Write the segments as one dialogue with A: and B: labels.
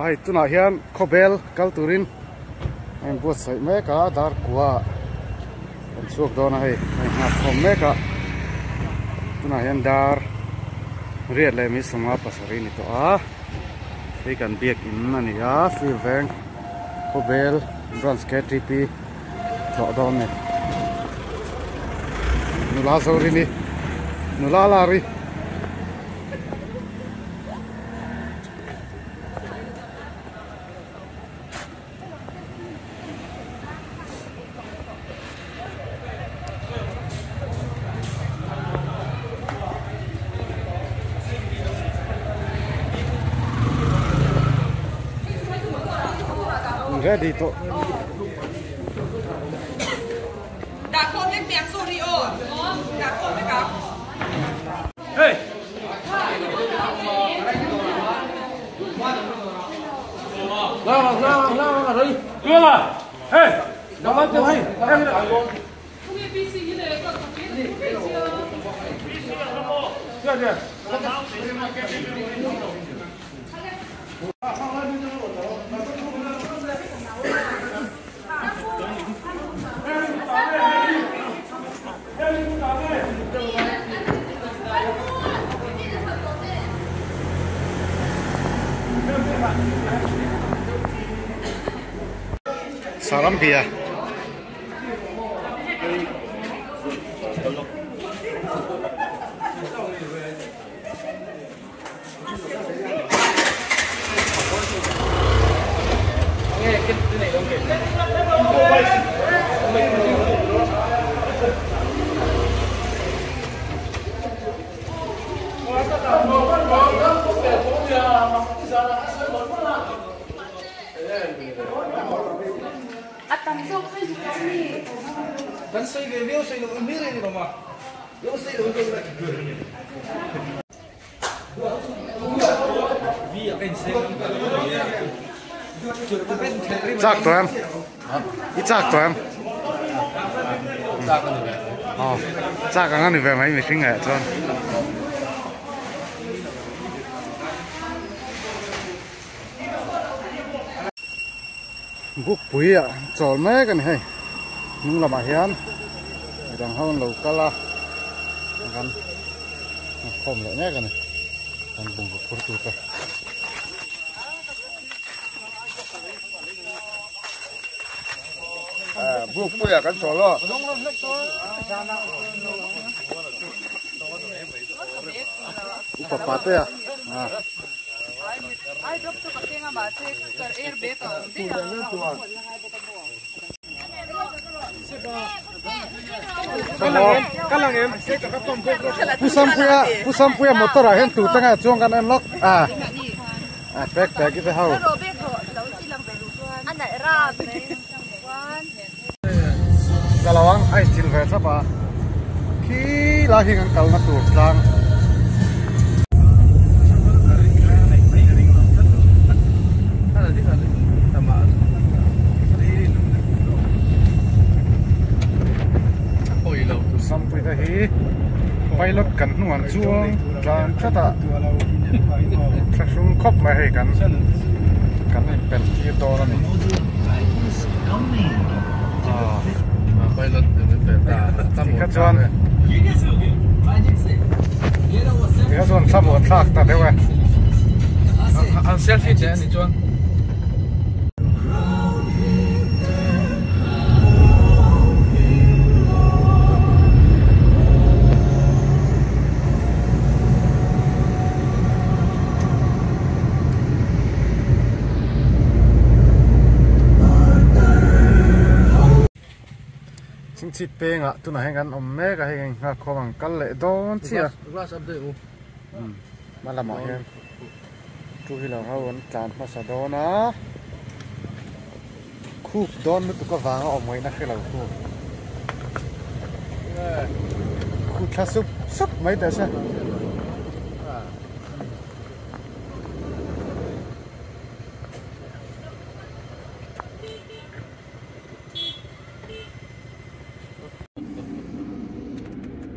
A: Hei tunah hian khawbel kal turin a inbuatsaih mek a, dar kua kan chhuak dawn a hei a inghak khawm mek a, tunah hian dar riat leh mi sawmnga pasarih a ni tawh a, hei kan biakin a ni a, field veng khawbel branch ktp tlawh dawn a ni. Nula Zorini nula Lari. Ready tawh. Sarambia. Chak tawh em? I chak tawh em? Aw, chak ang a ni ve mai mihring eh chuan. Bukpui ah chawl mek a ni hei hnung lamah hian midang ho an lo kal a kan khawm leh mek a ni kan bungraw phur tur te.
B: Bukpui ah kan chawl aw.
A: Upa pa te a. Pu Sampuia Pu Sampuia motor ah hian tu te nge chuang kan en lawk a a bag bag i te ho. Ka lo ang a inchil ve thlap a khi lai hi kan kalna tur tlang. Sampui te hi pilot kan hnungah chuang tlan tlat a thlahrung khawp mai hei kan kan inpelh tir dawn a ni. Tikha chuan tikha chuan thla buan thlak ta deuh e.
C: An selfie che ani chuan.
A: Chingchhip pengah tunah hian kan awm mek a hei kan nghak khawm ang kal leh dawn chiah hma lamah hian two wheeler ho an tlan hmasa dawn a khup dawn lutuk avanga awm ngaihna hre lo khu khu thla sup sup mai teh se.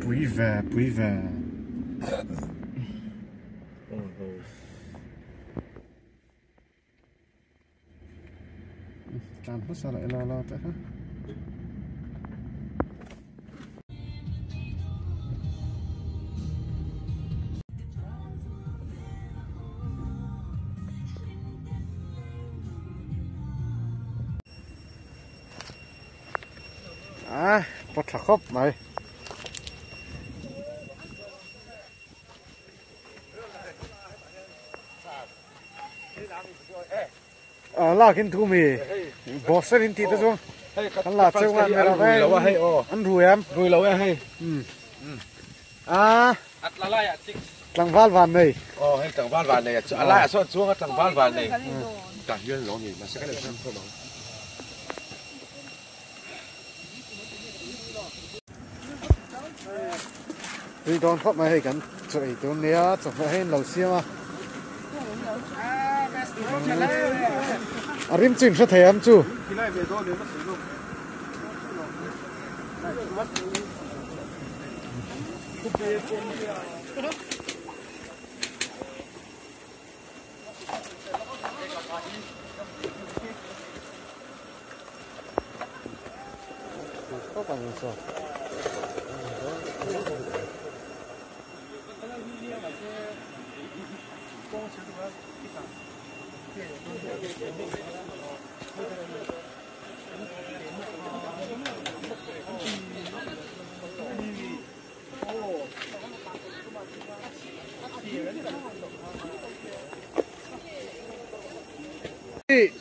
A: Pui ve pui ve. Tlan hmasa leh lo lo te kha. A pawt tha khawp mai. Lakin thu mi boxer in tih te chu an la cheu ngan mai lo hei an rui em
C: rui lo e hei
A: a tlangval van nei
B: aw hei tlangval van nei a lai ah sawn chuang a tlangval van nei tah hian lo ni mahse kan en khawp ang
A: tui dawn khawp mai hei kan chaw ei tur nia chawhmeh hei an lo siam a a rim chu in hre thei am chu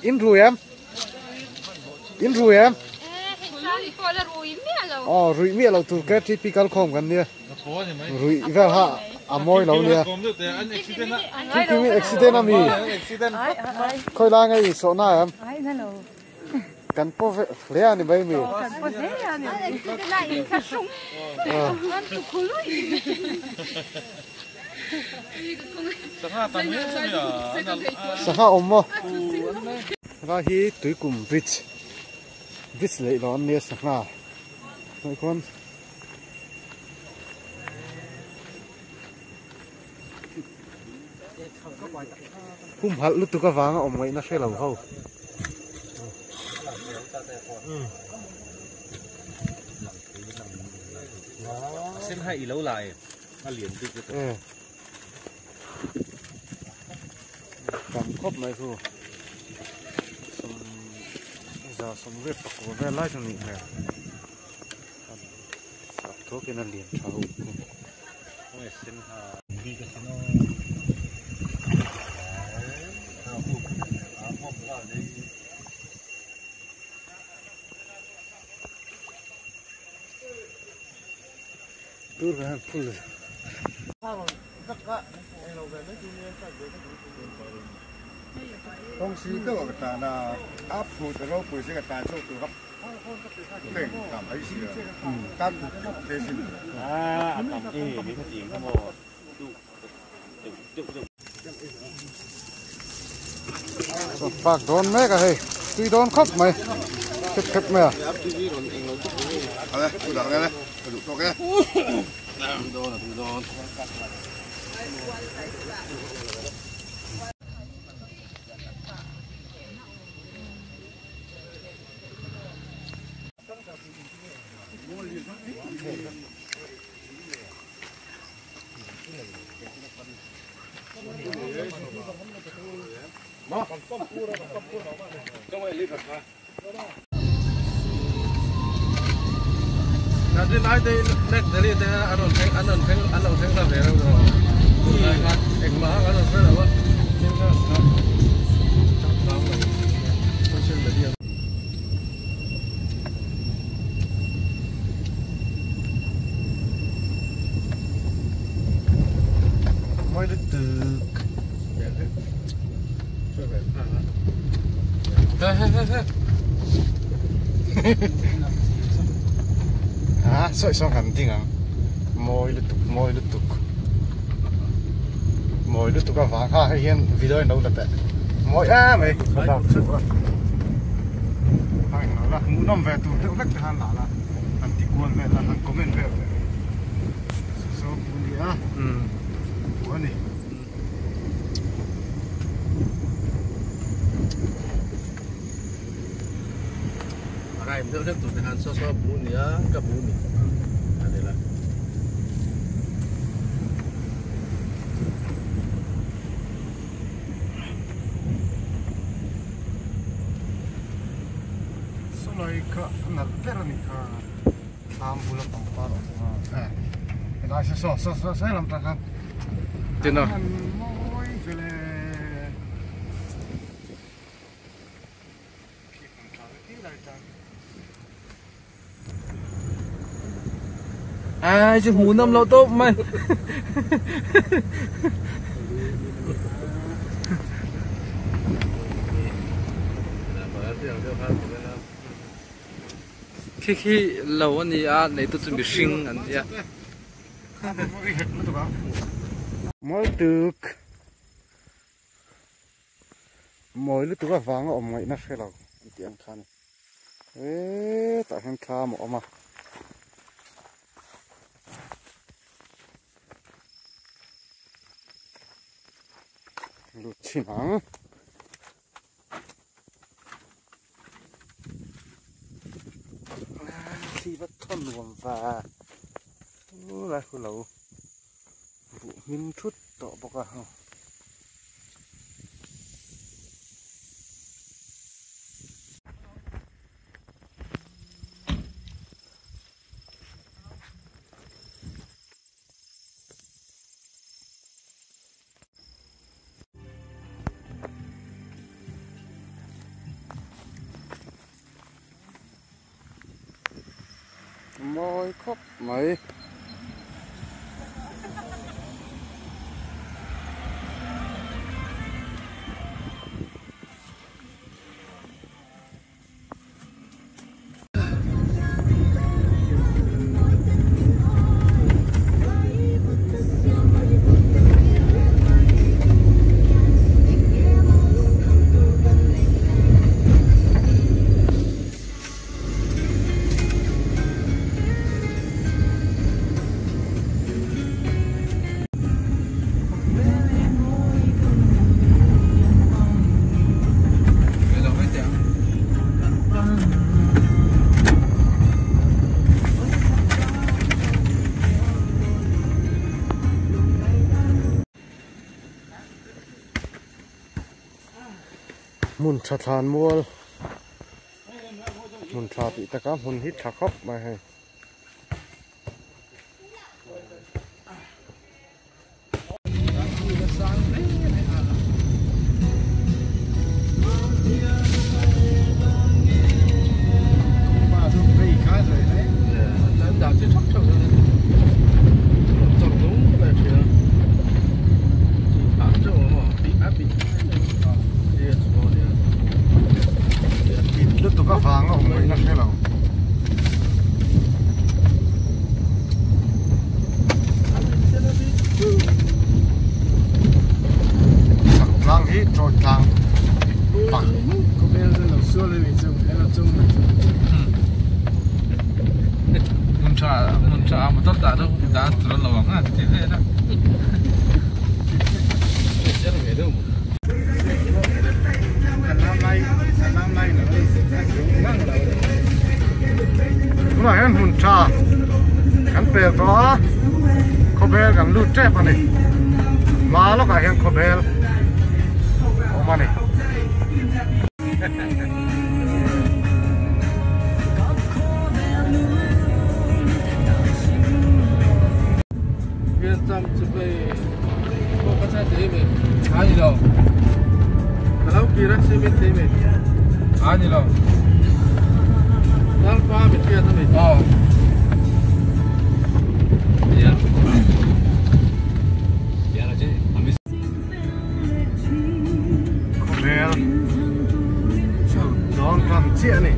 A: In rui em? In rui em? Ờ, rui miah lo tur KTP kal khawm kan nia. Rui vel ha a mawi lo nia. Kim accident a mi. Khoi lai nge i sawh na em? Kan pawh ve hle a ni mai mi. Sangha awm maw? Helai hi Tuikum bridge bridge leh lo an nia sangha hnuai khawn humhalh lutuk avanga awm ngaihna hre lo ho. Tam khawp mai chu za sawmriat pakua vel lai chu nih hmel sak thuakin a lian tha ho Tur kan phul
B: Kawng si deuh a ka tan a, a phut a ropui si ka tan chauh tur kha teng tam mai si a, tan te sin.
A: Park dawn mek a hei tui dawn khawp mai khep khep mai a. Ah, sawi sawn kan ding ang mawi lutuk mawi lutuk mawi lutuk avang kha hei hian video in lo la teh mawi em mai a englo la hmuhnawm ve tur deuh vek te khan lah la han ti kual vel a han comment vel teh saw bu nia bu a ni.
C: Time deuh hlek tur te khan saw saw bu nia ka bu ni a ni la.
A: Sawlai kha a nalh ber a nih kha thlam bula pangpar awm kha eh helai saw saw saw saw saw lam tang khan
C: Tina.
A: An mawi vele.
C: Ai chứ hú năm lâu tốt mày. Khi khi lo ani a nei tu chu mihring an nia.
A: Mawi tuk mawi lutuk avanga awm ngaihna hre lo an tih ang kha a ni hetah hian thlam a awm a. Lut chhin ang. Thli va thawn nuam va lai khu lo buh hmin thut tawh bawk a. Mawi khawp mai. Hmun tha thlan mual hmun tha tih taka hmun hi tha khawp mai hei. Lutuk avanga awm ngaihna hre lo. Chak tlang hi chawi tlang bang.
C: Hmun tha hmun tha a motor dah deuh dah tur an lo ang a ti vel a.
A: Tunah hian hmun tha kan pel tawh a khawbel kan lut tep a ni hma lawkah hian khawbel a awm a ni. Khawvel chu dawn tan chiah a ni.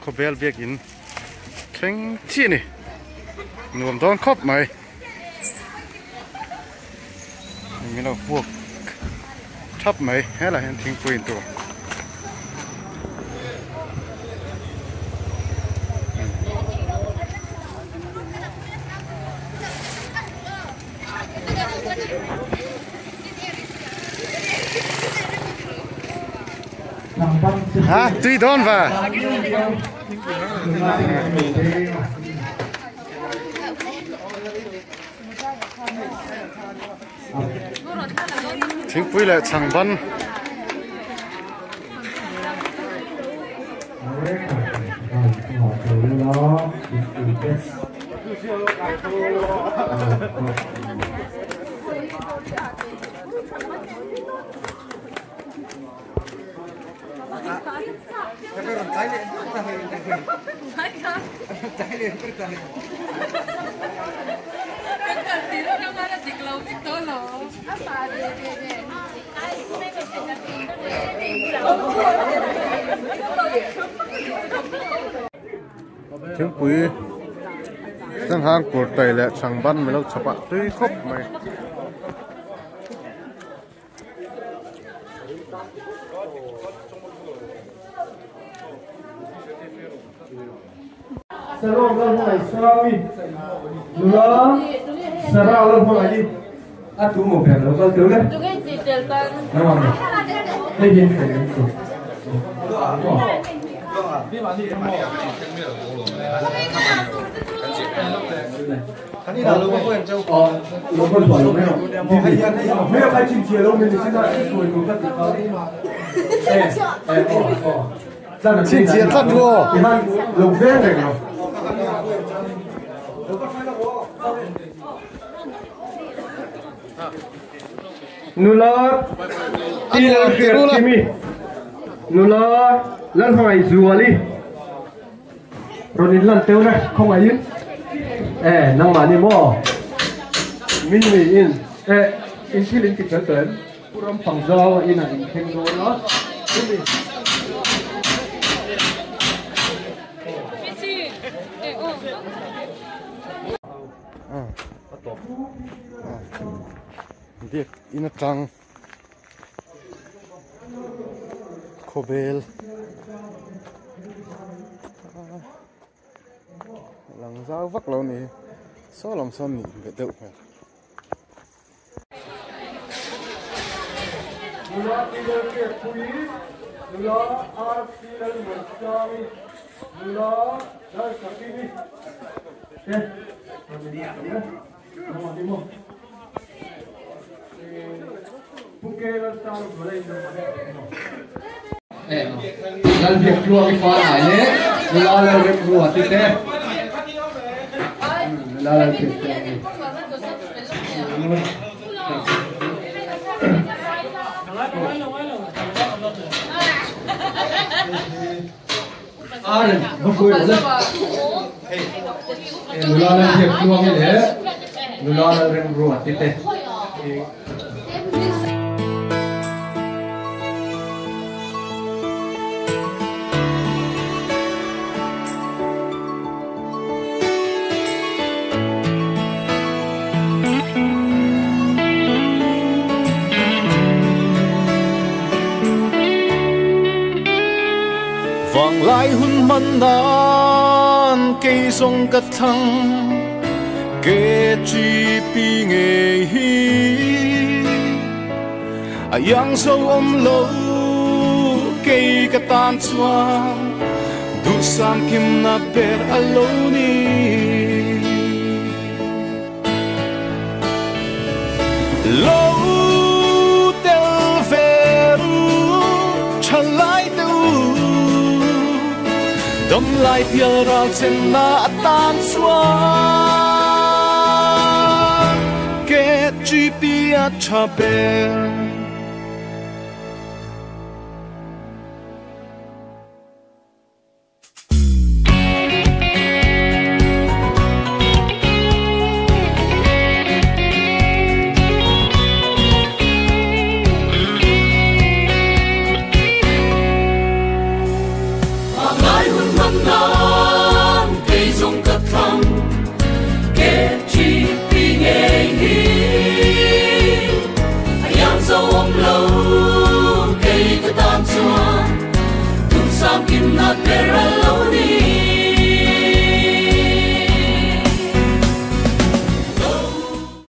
A: Khawvel biakin thleng chiah a ni. Nuam dawn khawp mai. Engin a vuak thap mai helai hian thingpui in tur. Ha tui dawn va. Thingpui leh chhangban. Thingpui sanghang kurtai leh chhangban milo chhapah tui khawp mai.
D: Nula Kimi Nula Lalhmangaih Zuali rawn inlan teuh le khawngaihin eh nangmah ni maw min mi in eh in thil in ti fel tawh em pu ram pang zau a inah in thleng dawn a chumi
A: Biak in atang khawbel lang zau vak lo ni saw lam sawn nih hmel deuh hmel.
D: Nula Peter Pekpui, Nula RC Lalmuansangi, Nula Lalsakimi te Lalbiaktluangi fa nai leh nula Lalremruati te nula Lalbiaktluangi Aren va hruai lo le nula Lalbiaktluangi leh nula Lalremruati te.
E: Vanglai hun hman nan kei zawng ka thlang KGP ngei hi a yang zo awm lo kei ka tan chuan duhsam kimna ber a lo ni. Lo tel ve u thalai te u dam lai pial ral chen na atan chuan KGP a tha ber.